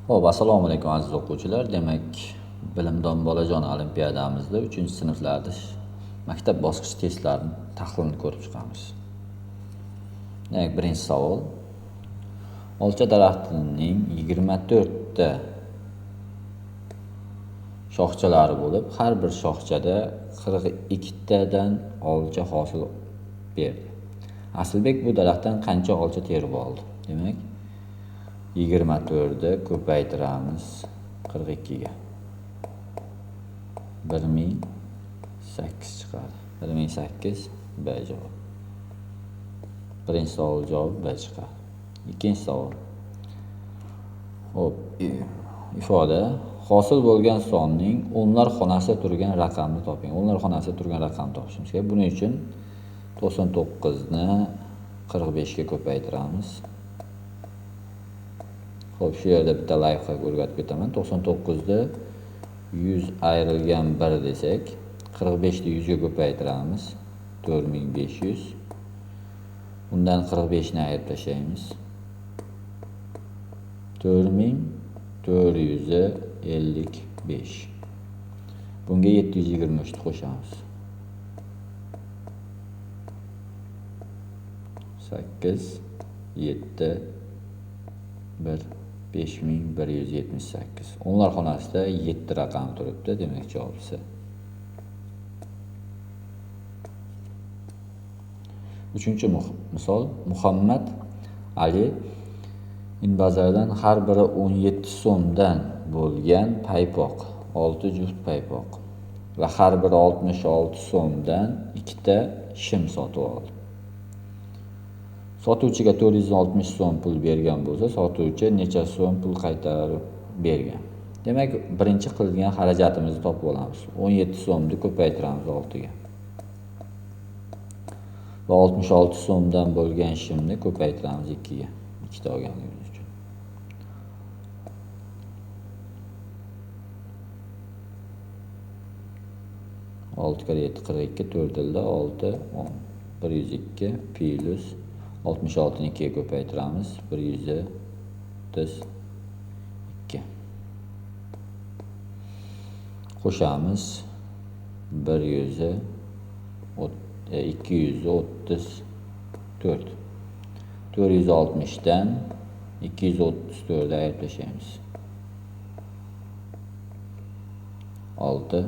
Xo'p, assalomu alaykum aziz o'quvchilar. Demak, Bilimdon bolajon olimpiadamizda 3-sinflarda maktab bosqich testlarini tahlilini ko'rib chiqamiz. Demak, birinchi savol. Olcha daraxtining 24 ta shoxchalari bo'lib, har bir shoxchada 42 tadan olcha hosil berdi. Asilbek bu daraxtdan qancha olcha terib oldi? Demak, 24 ni ko'paytiramiz 42 ga. 1008 chiqadi. 1008 B javob. Birinchi savol javobi B chiqadi. Ikkinchi savol. Xo'p, ifoda hosil bo'lgan sonning o'nlar xonasida turgan raqamni toping. O'nlar xonasida turgan raqamni topishimiz kerak. Buning uchun 99 ni 45 ga ko'paytiramiz. Xo'p, shu yerda bitta lifehack o'rgatib ketaman. 99 ni 100 ayrilgan 1 desak, 45 ni 100 ga ko'paytiramiz. 4500. Undan 45 ni ayirib tashlaymiz. 4455. Bunga 723 ni qo'shamiz. 8 7 1 5178. O'nlar xonasida 7 raqam turibdi, demak javob C. Uchinchi misol. Muhammad Ali Inbazardan har biri 17 so'mdan bo'lgan paypoq, 6 juft paypoq va har biri 66 so'mdan 2 ta shim sotib oldi. Sotuvchiga 460 so'm pul bergan bo'lsa, sotuvchi necha so'm pul qaytarib bergan? Demak, birinchi qilgan xarajatimizni topib olamiz. 17 so'mni ko'paytiramiz 6 ga. Va 66 so'mdan bo'lgan shimni ko'paytiramiz 2 ga. 2 ta olganligimiz uchun. 6 kare 7 42, 4 dilda 6 10. 102 plus 66 ni 2 ga ko'paytiramiz. 132. Qo'shamiz. 234. 460 dan 234 ni ayirib tashlaymiz. 6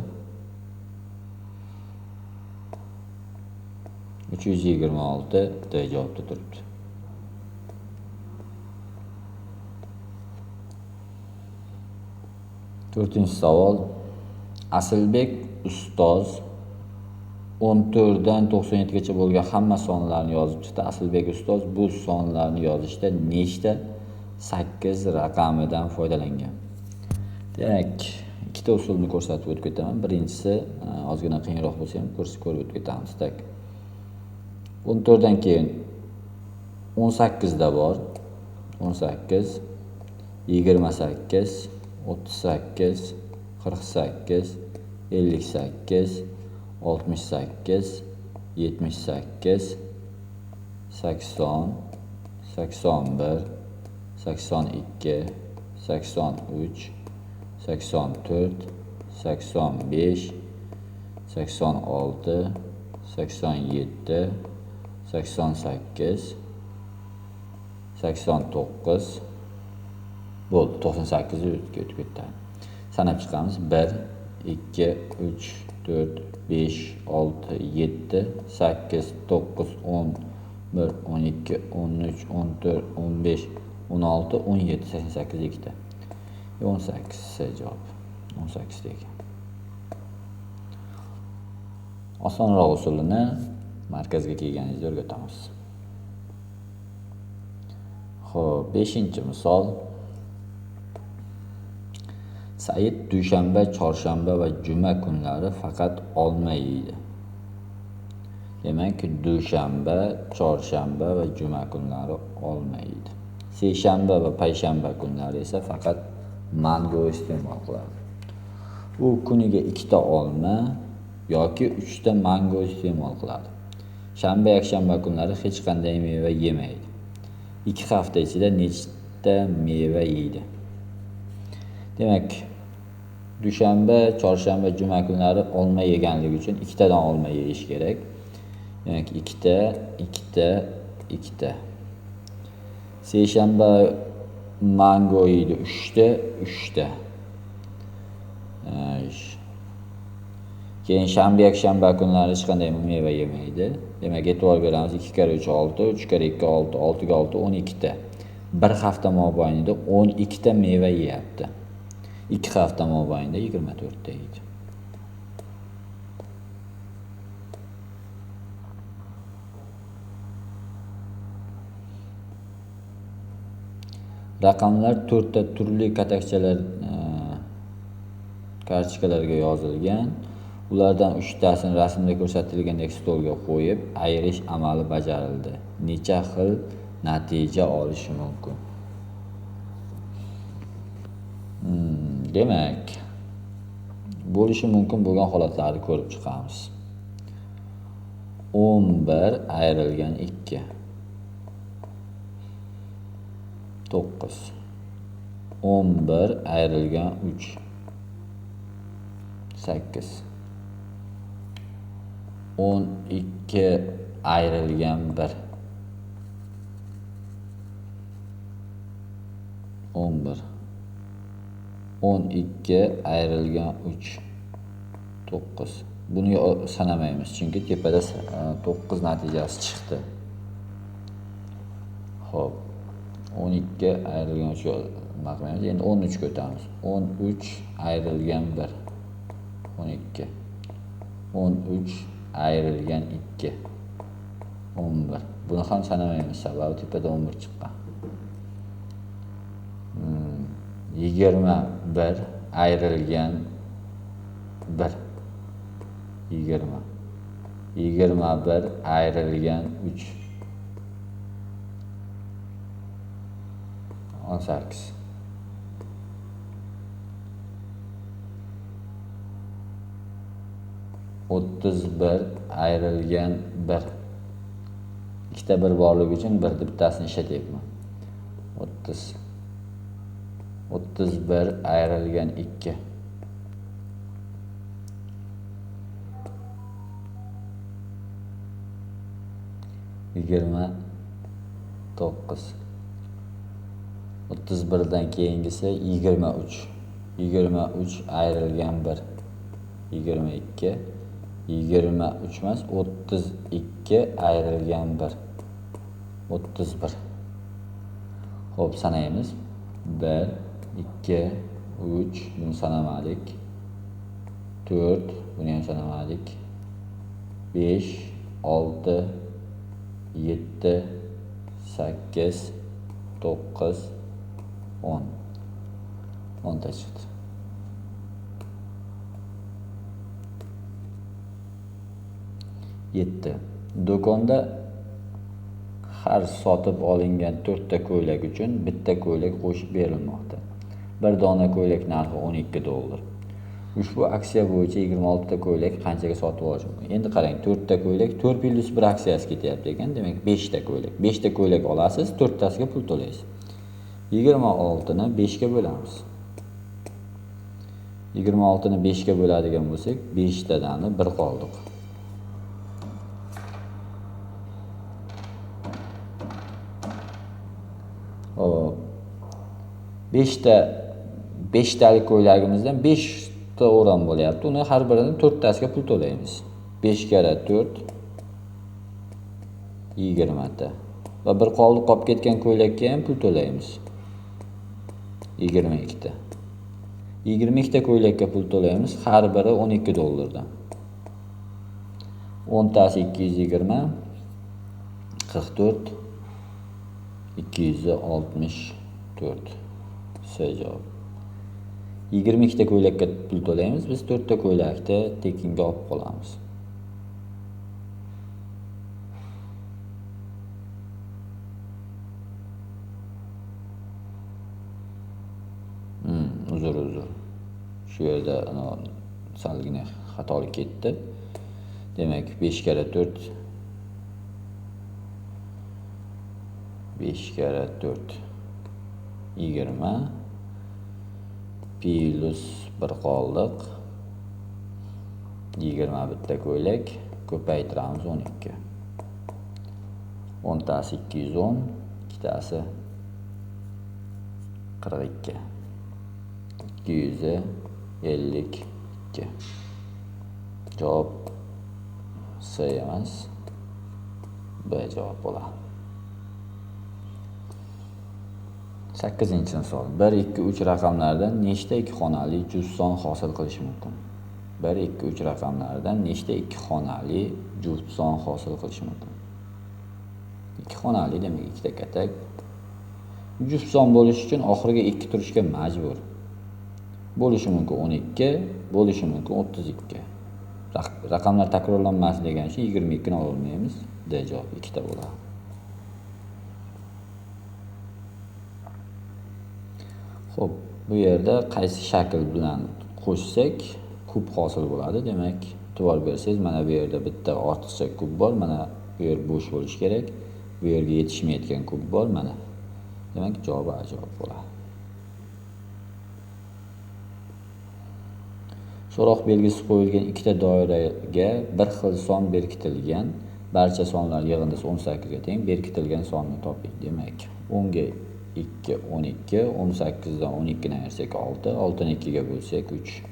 326 D javobda turibdi. To'rtinchi savol. Asilbek ustoz 14 dan 97 gacha bo'lgan hamma sonlarni yozib chiqdi. Asilbek ustoz bu sonlarni yozishda nechta 8 raqamidan foydalangan? Demak, ikkita usulni ko'rsatib o'tib ketaman. Birinchisi ozgina qiyinroq bo'lsa ham ko'rib o'tib ketamiz. Tak. 14 dan keyin 18 da bor. 18, 28, 38, 48, 58, 68, 78, 80, 81, 82, 83, 84, 85, 86, 87, 88, 89 bo'ldi. 98 o'tib ketdi. Sanab chiqamiz. 1 2 3 4 5 6 7 8 9 10 1 12 13 14 15 16 17 88 ikkita. 18 C javob. 18 ta ekan. Osonroq usulini markazga kelganingizda o'rgatamiz. Xo'p, 5-misol. Said dushanba, chorshanba va juma kunlari faqat olma yeydi. Demak, dushanba, chorshanba va juma kunlari olma yeydi. Seshanba va payshanba kunlari esa faqat mango iste'mol qiladi. U kuniga 2 ta olma yoki 3 ta mango iste'mol qiladi. Shanba, yakshanba kunlari hech qanday meva yemaydi. 2 hafta ichida nechta meva yeydi? Demak, dushanba, chorshanba, juma kunlari olma yeganligi uchun ikkitadan olma yeyish kerak. Demak, ikkita, ikkita, ikkita. Seshanba mango yeydi, 3ta, 3ta. Keyin shanba, yakshanba kunlari hech qanday meva yemaydi. Demak, e'tibor beramiz, 2 karra 3 6, 3 karra 2 6, 6 ga 6 12 ta. Bir hafta mobaynida 12 ta meva yeyapti. 2 hafta mobaynida 24 ta yeydi. Raqamlar 4 ta turli katakchalar kartochkalarga yozilgan. Ulardan 3 tasini rasmda ko'rsatilgandek stolga qo'yib, ayirish amali bajarildi. Necha xil natija olish mumkin? Demak, bo'lishi mumkin bo'lgan holatlarni ko'rib chiqamiz. 11 ayrilgan 2. 9. 11 ayrilgan 3. 8. 12 ayrilgan 1. 11. 12 ayrilgan 3. 9. Buni sanamaymiz, chunki tepada 9 natijasi chiqdi. Xo'p. 12 ayrilgan 3 nima qilmaymiz? Endi 13 ga o'tamiz. 13 ayrilgan 1. 12. 13 ayrilgan 2. 11. Buni ham sanamaymiz, sababi tepada 11 chiqqan. 21 ayrilgan 1. 20. 21 ayrilgan 3. 18. 31 ayrilgan 1. Ikkita 1 borligi uchun birni bittasini ishlatyapman. 30. 31 ayrilgan 2. 29. 31 dan keyingisi 23. 23 ayrilgan 1. 22. 23 emas, 32 ayrilgan 1. 31. Xo'p, sanaymiz. 1, 2, 3, buni sanamadik. 4, buni ham sanamadik. 5, 6, 7, 8, 9, 10. 10 ta chiqdi. 7. Do'konda har sotib olingan 4 ta ko'ylak uchun bitta ko'ylak qo'shib berilmoqda. Bir dona ko'ylak narxi $12. Ushbu aksiya bo'yicha 26 ta ko'ylak qanchaga sotib olish mumkin? Endi qarang, 4 ta ko'ylak 4 plyus 1 aksiyasi ketyapti ekan. Demak, 5 ta ko'ylak. 5 ta ko'ylak olasiz, 4 tasiga pul to'laysiz. 26 ni 5 ga bo'lamiz. 26 ni 5 ga bo'ladigan bo'lsak, 5 tadani 1 qoldiq. Hop. 5 ta 5 talik ko'ylagimizdan 5 ta o'ram bo'lyapti. Uni har birini 4 tasiga pul to'laymiz. 5 karra 4 20 ta. Va bir qoldi qolib ketgan ko'ylakka ham pul to'laymiz. 22 ta. 22 ta ko'ylakka pul to'laymiz, har biri $12 dan. 10 tasi 220, 44, 264. S javob. 22 ta ko'ylakka pul to'laymiz, biz 4 ta ko'ylakni tekinga olib qolamiz. Uzr. Shu yerda salgina xatolik ketdi. Demak, 5 karra 4 5 karra 4 20, Plus 1 qoldiq. 20 bitta ko'ylak ko'paytiramiz 12. 10 tasi 210, ikkitasi 42. 252. Javob C emas, B javob bo'ladi. 8-misol. 1, 2, 3 raqamlaridan nechta ikki xonali juft son hosil qilish mumkin? 1, 2, 3 raqamlaridan nechta ikki xonali juft son hosil qilish mumkin? Ikki xonali demak ikkita katak. Juft son bo'lishi uchun oxiriga 2 turishga majbur. Bo'lishi mumkin 12, bo'lishi mumkin 32. Raqamlar takrorlanmasin degan uchun 22 ni olmaymiz. D javob ikkita bo'ladi. Xo'p, bu yerda qaysi shakl bilan qo'shsak kub hosil bo'ladi. Demak, e'tibor bersangiz, mana bu yerda bitta ortiqcha kub bor, mana bu yer bo'sh bo'lishi kerak. Bu yerga yetishmayotgan kub bor mana. Demak, javob A javob bo'ladi. So'roq belgisi qo'yilgan ikkita doiraga bir xil son berkitilgan. Barcha sonlar yig'indisi 18 ga teng. Berkitilgan sonni toping. Demak, 10 ga 2 12, 18 dan 12 ni ayirsak 6, 6 ni 2 ga bo'lsak 3.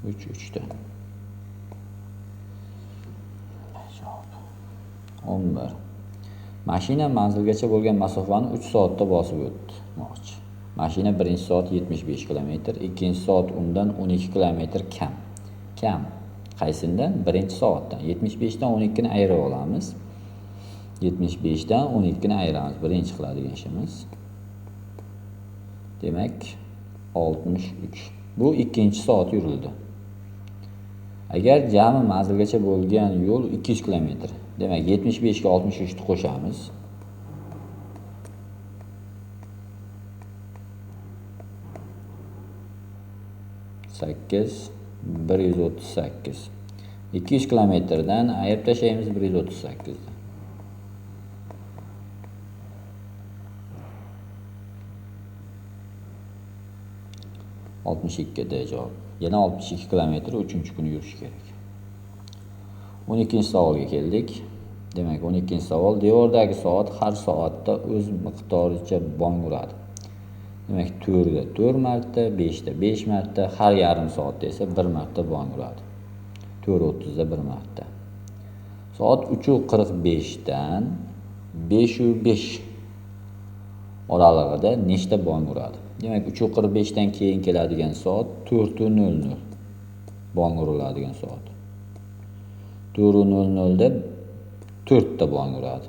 3 3 ta. Javob 11. Mashina manzilgacha bo'lgan masofani 3 soatda bosib o'tdi. Demoqchi. Mashina birinchi soat 75 kilometr, ikkinchi soat undan 12 kilometr kam. Kam. Qaysidan? Birinchi soatdan. 75 dan 12 ni ayirib olamiz. 75 dan 12 ni ayiramiz. Birinchi qiladigan ishimiz. Demak, 63. Bu ikkinchi soat yurildi. Agar jami manzilgacha bo'lgan yo'l 200 kilometr. Demak, 75 ga 63 ni qo'shamiz. 8, 138. 200 kilometrdan ayirib tashlaymiz 138 ni. 62 D javob. Yana 62 kilometr 3-kuni yurish kerak. 12-savolga keldik. Demak, 12-savol. Devordagi soat har soatda o'z miqdoricha bong uradi. Demak, 4 da 4 marta, 5 da 5 marta, har yarim soatda esa 1 marta bong uradi. 4:30 da 1 marta. Soat 3:45 dan 5:05 oralig'ida nechta bong uradi? Demak, 3:45 dan keyin keladigan soat 4:00 bong uriladigan soat. 4:00 da 4 ta bong uradi.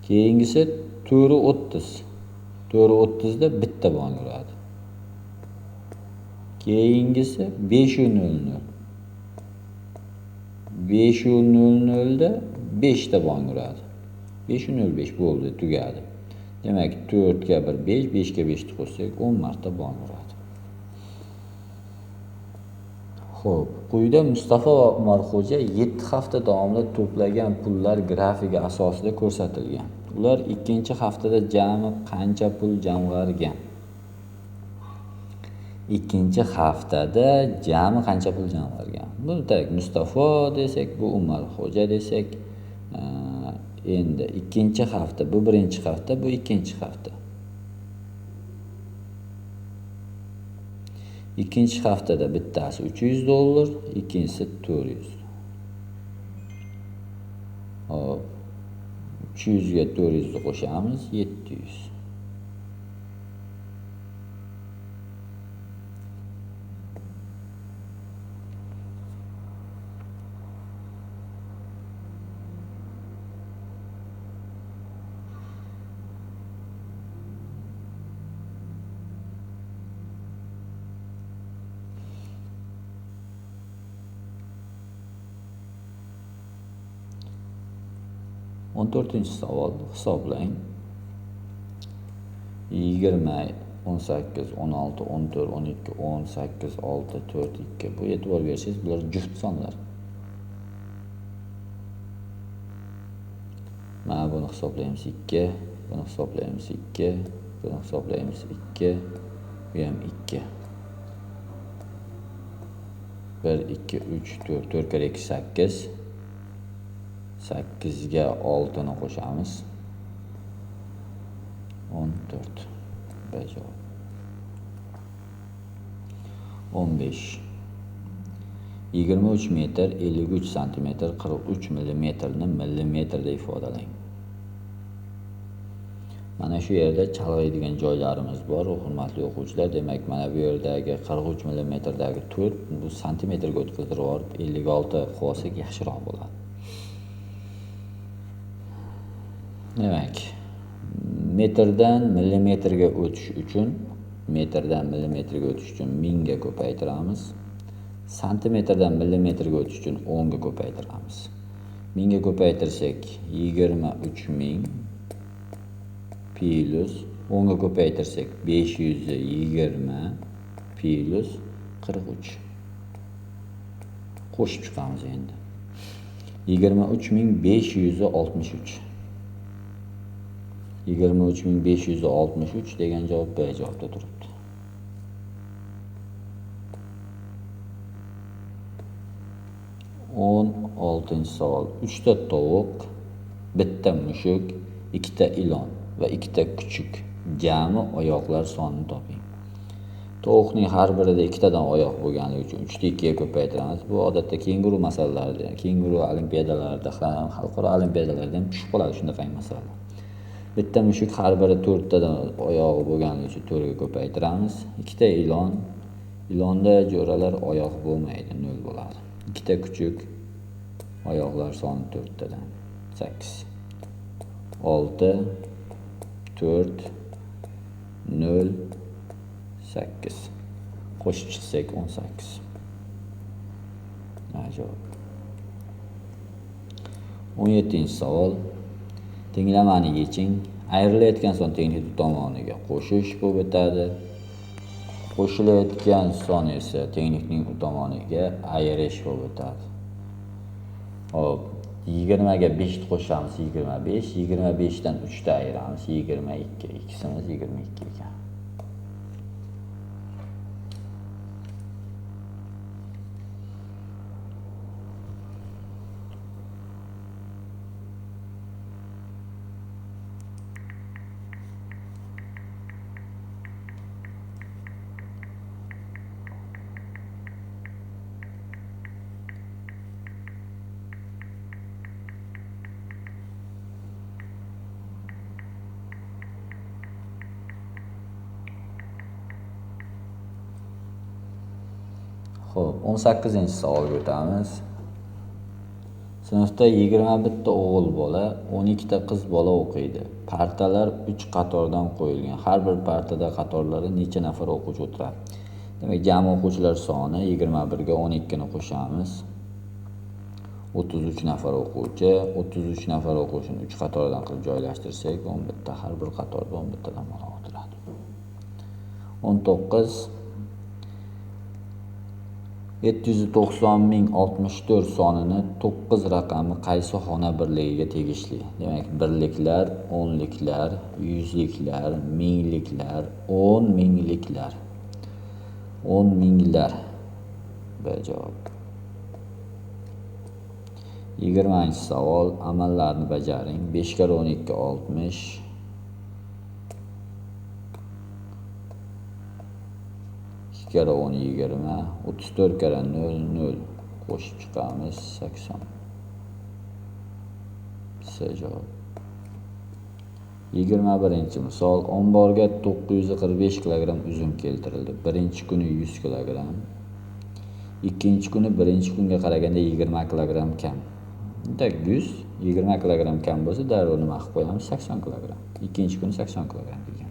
Keyingisi 4:30. 4:30 da bitta bong uradi. Keyingisi 5:00. 5:00 da 5 ta bong uradi. 5:05 bo'ldi, tugadi. Demak, 4 ga 1 5, 5 ga 5 ni qo'shsak 10 marta bong uradi. Xo'p, quyida Mustafa va Umarxo'ja 7 hafta davomida to'plagan pullar grafigi asosida ko'rsatilgan. Ular ikkinchi haftada jami qancha pul jamg'argan? Ikkinchi haftada jami qancha pul jamg'argan? Bu tak Mustafa desak, bu Umarxo'ja desak, endi ikkinchi hafta, bu birinchi hafta, bu ikkinchi hafta. Ikkinchi haftada bittasi $300, ikkinchisi 400. Hop. 300 ga 400 ni qo'shamiz, 700. 14-savol hisoblang. 20, 18, 16, 14, 12, 18, 6, 4, 2. Bu e'tibor bersangiz, bular juft sonlar. Mana buni hisoblaymiz 2, buni hisoblaymiz 2, buni hisoblaymiz 2, Bu ham 2. 1, 2, 3, 4. 4 karra 2, 8. 8 ga 6 ni qo'shamiz. 14. B javob. 15. 23 metr 53 santimetr 43 millimetrni millimetrda ifodalang. Mana shu yerda chalg'iydigan joylarimiz bor, hurmatli o'quvchilar. Demak, mana bu yerdagi 43 millimetrdagi 4 bu santimetrga o'tkazdirib yuborib 56 qilib olsak yaxshiroq bo'ladi. Demak, metrdan millimetrga o'tish uchun 1000 ga ko'paytiramiz. Santimetrdan millimetrga o'tish uchun 10 ga ko'paytiramiz. 1000 ga ko'paytirsak 23000 plus 10 ga ko'paytirsak 520 plus 43. Qo'shib chiqamiz endi. 23563. 23563 degan javob B javobda turibdi. 16-savol. 3 ta tovuq, 1 ta mushuk, 2 ta ilon va 2 ta kuchuk jami oyoqlar sonini toping. Tovuqning har birida 2 tadan oyoq bo'lganligi uchun 3 ta 2 ga ko'paytiramiz. Bu odatda kenguru masalalarida, kenguru olimpiadalarida ham, xalqaro olimpiadalarda ham tushib qoladi shunaqangi masalalar. 1 ta mushuk har biri 4 tadan oyog'i bo'lganligi uchun 4 ga ko'paytiramiz. 2 ta ilon, ilonda jo'ralar oyoq bo'lmaydi, 0 bo'ladi. 2 ta kuchuk oyoqlar soni 4 tadan 8. 6 4 0 8. Qo'shib chiqsak 18. Javob. 17-savol. Tenglamani yeching. Ayrilayotgan son tenglik tomoniga qo'shish bo'lib o'tadi. Qo'shilayotgan son esa tenglikning u tomoniga ayirish bo'lib o'tadi. Xo'p, 20 ga 5 ni qo'shamiz, 25, 25 dan 3 ta ayiramiz, 22. Ikkisimiz 22 ekan. Xo'p, 18-savolga o'tamiz. Sinfda 21 ta o'g'il bola, 12 ta qiz bola o'qiydi. Partalar 3 qatordan qo'yilgan. Har bir partada qatorlarda necha nafar o'quvchi o'tiradi? Demak, jami o'quvchilar soni 21 ga 12 ni qo'shamiz. 33 nafar o'quvchi, 33 nafar o'quvchini 3 qatordan qilib joylashtirsak, 11 ta, har bir qatorda 11 tadan bola o'tiradi. 19 790 064 sonini 9 raqami qaysi xona birligiga tegishli? Demak, birliklar, o'nliklar, yuzliklar, mingliklar, o'n mingliklar. 10 minglar. B javob. 20-savol. Amallarni bajaring. 5 karra 12 60. 2 karra 10 20, 34 karra 0 0. Qo'shib chiqamiz 80. C javob. 21-misol. Omborga 945 kilogramm uzum keltirildi. Birinchi kuni 100 kilogramm, ikkinchi kuni birinchi kunga qaraganda 20 kilogramm kam. Tak 100, 20 kilogramm kam bo'lsa, darrov nima qilib qo'yamiz? 80 kilogramm. Ikkinchi kuni 80 kilogramm degan.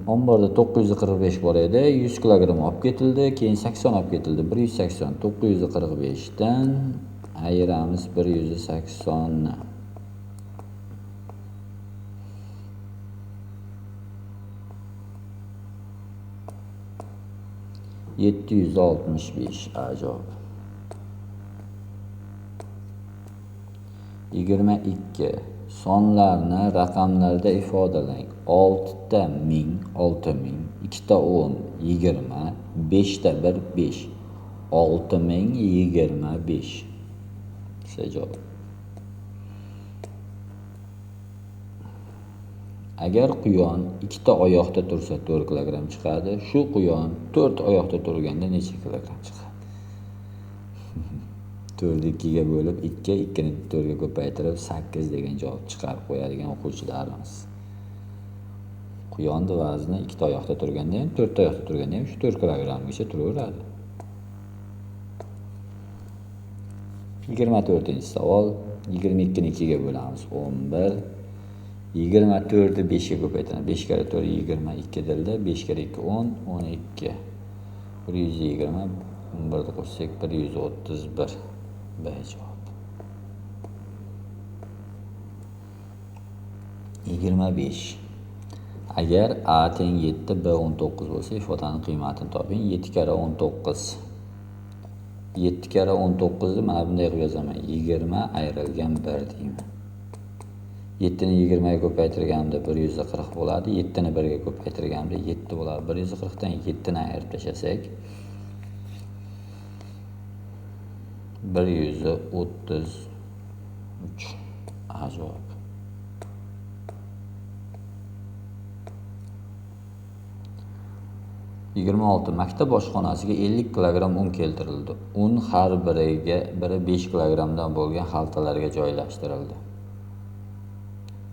Omborda 945 bor edi, 100 kilogramm olib ketildi, keyin 80 olib ketildi. 180, 945 dan ayiramiz 180 ni. 765 A javob. 22. Sonlarni raqamlarda ifodalang. 6 ta 1000, 6000, 2 ta 10, 20, 5 ta 1, 5. 6025. C javob. Agar quyon 2 ta oyoqda tursa 4 kilogramm chiqadi. Shu quyon 4 oyoqda turganda necha kilogramm chiqadi? 4ni 2 ga bo'lib 2, 2ni 4 ga ko'paytirib 8 degan javob chiqarib qo'yadigan o'quvchilarimiz. Quyonni vazni 2 ta oyoqda turganda ham, 4 ta oyoqda turganda ham shu 4 kilogrammgacha turaveradi. 24-savol. 22 ni 2 ga bo'lamiz 11. 24 ni 5 ga ko'paytiramiz. 5 karra 4 22 dilda, 5 karra 2 10, 12. 120, 11 ni qo'shsak 131. B javob. 25. Agar A teng 7, B 19 bo'lsa, ifodaning qiymatini toping. 7 karra 19. 7 karra 19 ni mana bunday qilib yozaman. 20 ayrilgan 1 deyman. 7 ni 20 ga ko'paytirganimda 140 bo'ladi. 7 ni 1 ga ko'paytirganimda 7 bo'ladi. 140 dan 7 ni ayirib tashlasak 133. A javob. 26. Maktab oshxonasiga 50 kilogramm un keltirildi. Un har biri 5 kilogrammdan bo'lgan xaltalarga joylashtirildi.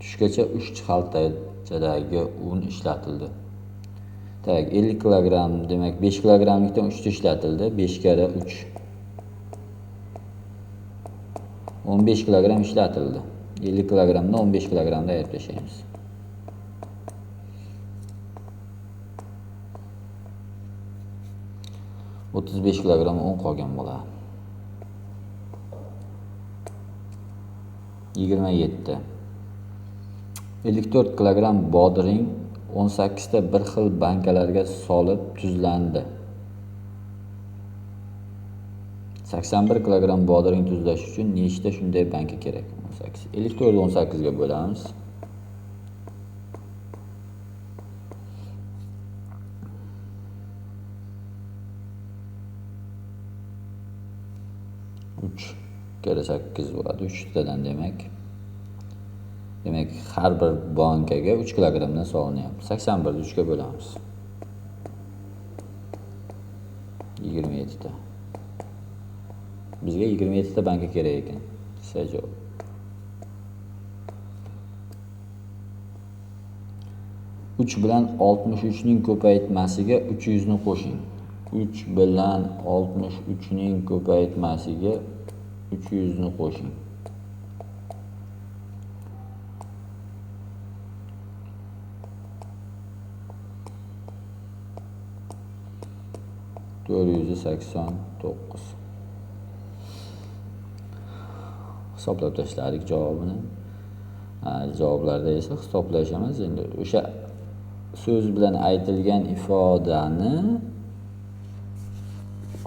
Tushgacha 3 xaltachadagi un ishlatildi. Tak, 50 kilogramm, demak 5 kilogrammlikdan 3 ta ishlatildi. 5 karra 3. 15 kilogramm ishlatildi. 50 kilogrammdan 15 kilogrammni ayirib tashlaymiz. 35 kilogramm un qolgan bo'ladi. 27. 54 kilogramm bodring 18 ta bir xil bankalarga solib tuzlandi. 81 kilogramm bodring tuzlash uchun nechta shunday banka kerak? 18. 54 ni 18 ga bo'lamiz. 3 karra 8 bo'ladi. 3 tadan demak. Demak, har bir bankaga 3 kilogrammdan solinyapti. 81 ni 3 ga bo'lamiz. 27 ta. Bizga 27 ta banka kerak ekan. C javob. 3 bilan 63 ning ko'paytmasiga 300 ni qo'shing. 3 bilan 63 ning ko'paytmasiga 300 ni qo'shing. 489. Hisoblab tashladik javobini. Javoblarda esa hisoblash emas, endi o'sha so'z bilan aytilgan ifodani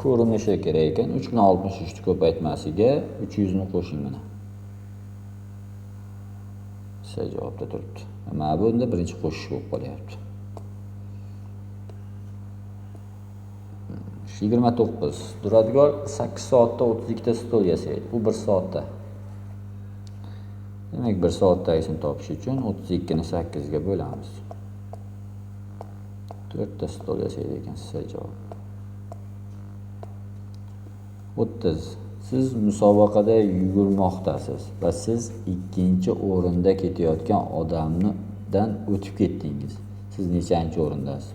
ko'rinishi kerak ekan. 3 bilan 63 ni ko'paytmasiga 300 ni qo'shing mana. C javobda turibdi. Mana bunda birinchi qo'shish bo'lib qolyapti. 29. Duradgor 8 soatda 32 ta stol yasaydi. U 1 soatda. Demak, 1 soatdagisini topish uchun 32 ni 8 ga bo'lamiz. 4 ta stol yasaydi ekan, C javob. 30. Siz musobaqada yugurmoqdasiz va siz ikkinchi o'rinda ketayotgan odamdan o'tib ketdingiz. Siz nechanchi o'rindasiz?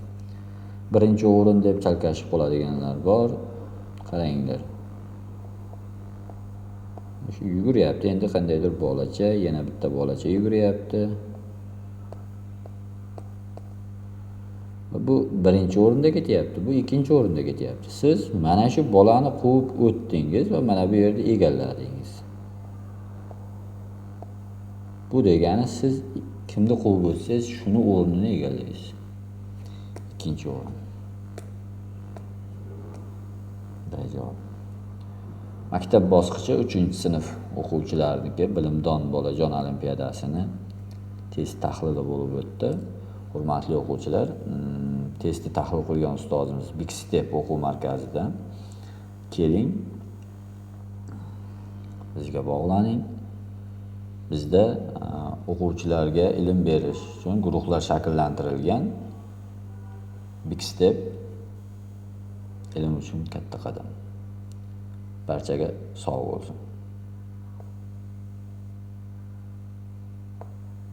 Birinchi o'rin deb chalkashib qoladiganlar bor. Qaranglar. Shu yuguryapti. Endi qandaydir bolacha, yana bitta bolacha yuguryapti. Bu birinchi o'rinda ketyapti, bu ikkinchi o'rinda ketyapti. Siz mana shu bolani quvib o'tdingiz va mana bu yerni egalladingiz. Bu degani siz kimni quvib o'tsangiz, shuni o'rnini egallaysiz. Ikkinchi o'rin. Javob. Maktab bosqichi 3-sinf O'quvchilarniki Bilimdon bolajon olimpiadasini test tahlili bo'lib o'tdi. Hurmatli o'quvchilar, testni tahlil qilgan ustozimiz Big Step o'quv markazidan. Keling, bizga bog'laning. Bizda o'quvchilarga ilm berish uchun guruhlar shakllantirilgan. Big Step ilm uchun katta qadam. Barchaga sog' bo'lsin.